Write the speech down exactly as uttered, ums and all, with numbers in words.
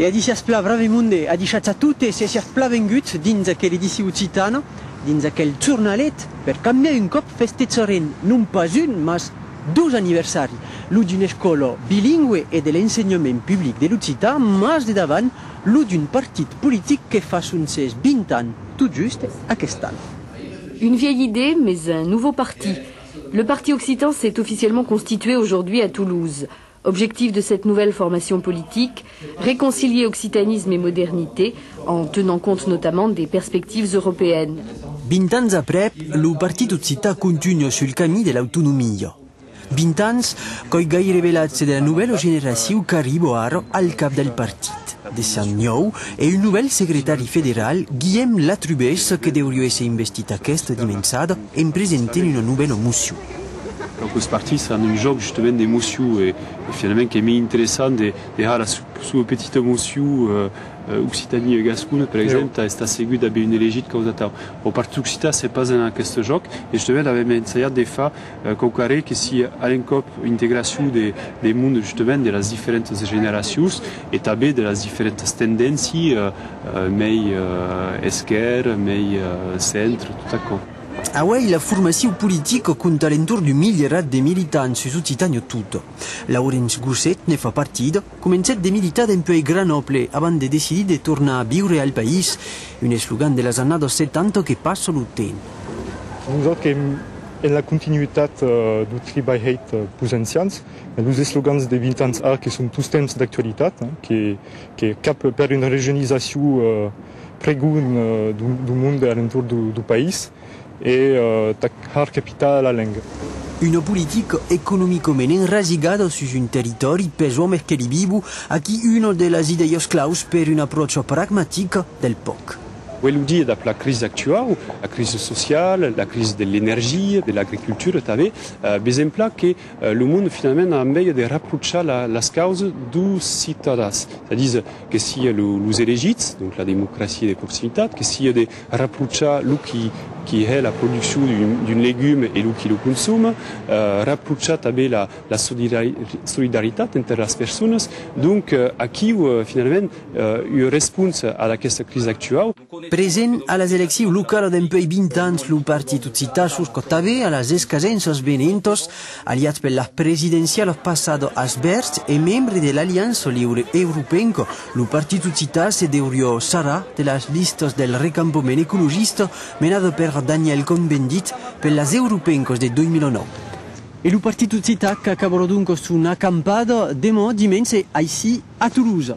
E adissiatz plan, brave monde, adishatz a totes e siatz plan venguts dins aquela edicion occitana, dins aquel jornalet. Per cambiar un còp, festejarem non pas un, mas dos aniversaris, lo d'una escòla bilingüe e de l'ensenhament public de l'occitan, mas de davant, lo d'un partit politic que fa son ses vint ans, tot just aquest an. Une vieille idée, mais un nouveau parti. Le Parti occitan s'est officiellement constitué aujourd'hui à Toulouse. Objectif de cette nouvelle formation politique, réconcilier occitanisme et modernité, en tenant compte notamment des perspectives européennes. Vint ans aprèp, lo Partit Occitan contunha sul camin de l'autonomia. Vint ans, qu'ei gaireben l'atge de la novèla generacion qu'arriba ara al cap del partit. De Sant Nhòu e un novèl secretari federal, Guillem Latrubessa, que deuriá èsser investit aquesta dimenjada en presentent una novèla mocion. Donc, los partits an un jòc justament d'emocion e, e finalament qu'ei mei interessant de, de har la su-, sua petita mocion, euh, euh, Occitanie e Gascon, per exemple, tà estar segur d'aver un elegit, causa atau. Au Partit Occitan, se pas en aqueste jòc, e justament avèm ensajat de far, euh, quauquarren que sia a l'encòp integracion de, de monde, justament, de las diferentas generacions e tanben de las diferentas tendéncias, euh, euh, mei, euh, esquèrra, mei, euh, centre, tot aquò. Auèi, la formacion politica compta a l'entorn d'un milierat de militants sus Occitània tota. Laurenç Gosset ne fa partida, comencèt de militar dempuèi Granòble avant de decidir de tornar viure al país, un eslogan de las annadas setanta que passa lo temps. Nosautres qu'èm en la continuitat, euh, deu tribalh hèit, euh, peus ancians. Los eslogans de vint ans ara que son tostemps d'actualitat, hein, que, que cap per una regionalizacion, euh, pregonha, euh, deu, deu monde a l'entorn deu, deu país e, euh, tà har capitar la lenga. Una politica economicament enrasigada sus un territòri pes òmes que li vivon, aquí una de las idèias claus per una apròcha pragmatica del pòc. Uei lo dia, dab la crisi actuau, la crisi sociala, la crisi de l'energia, de l'agricultura tanben, eh, vesem plan que, eh, lo monde finalament a enveja de raprochar la, las causas deus citadans, es a dire que sia lo, los elegits, donc la democracia de proximitat, que sia de raprochar lo qui, qui hè la produccion d'un, d'un legume e lo qui lo consoma, eh, raprochar tanben la, la solidari-, solidaritat enter las personas. Donc, eh, aquiu, eh, finalament, eh, ua responsa ad aquesta crisi actuau. Present a las eleccions localas dempuèi vint ans, lo Partit Occitan sosca tanben a las escasenças venentas. Aliat per las presidencialas passadas als Verds e membre de l'Aliança Liure Europenca, lo Partit Occitan se deuriá sarrar de las listas del recampament ecologista menada per Daniel Cohn-Bendit per las europencas de dos mila nòu. E lo Partit Occitan qu'acabarà donc son acampada deman dimenge aicí a Tolosa.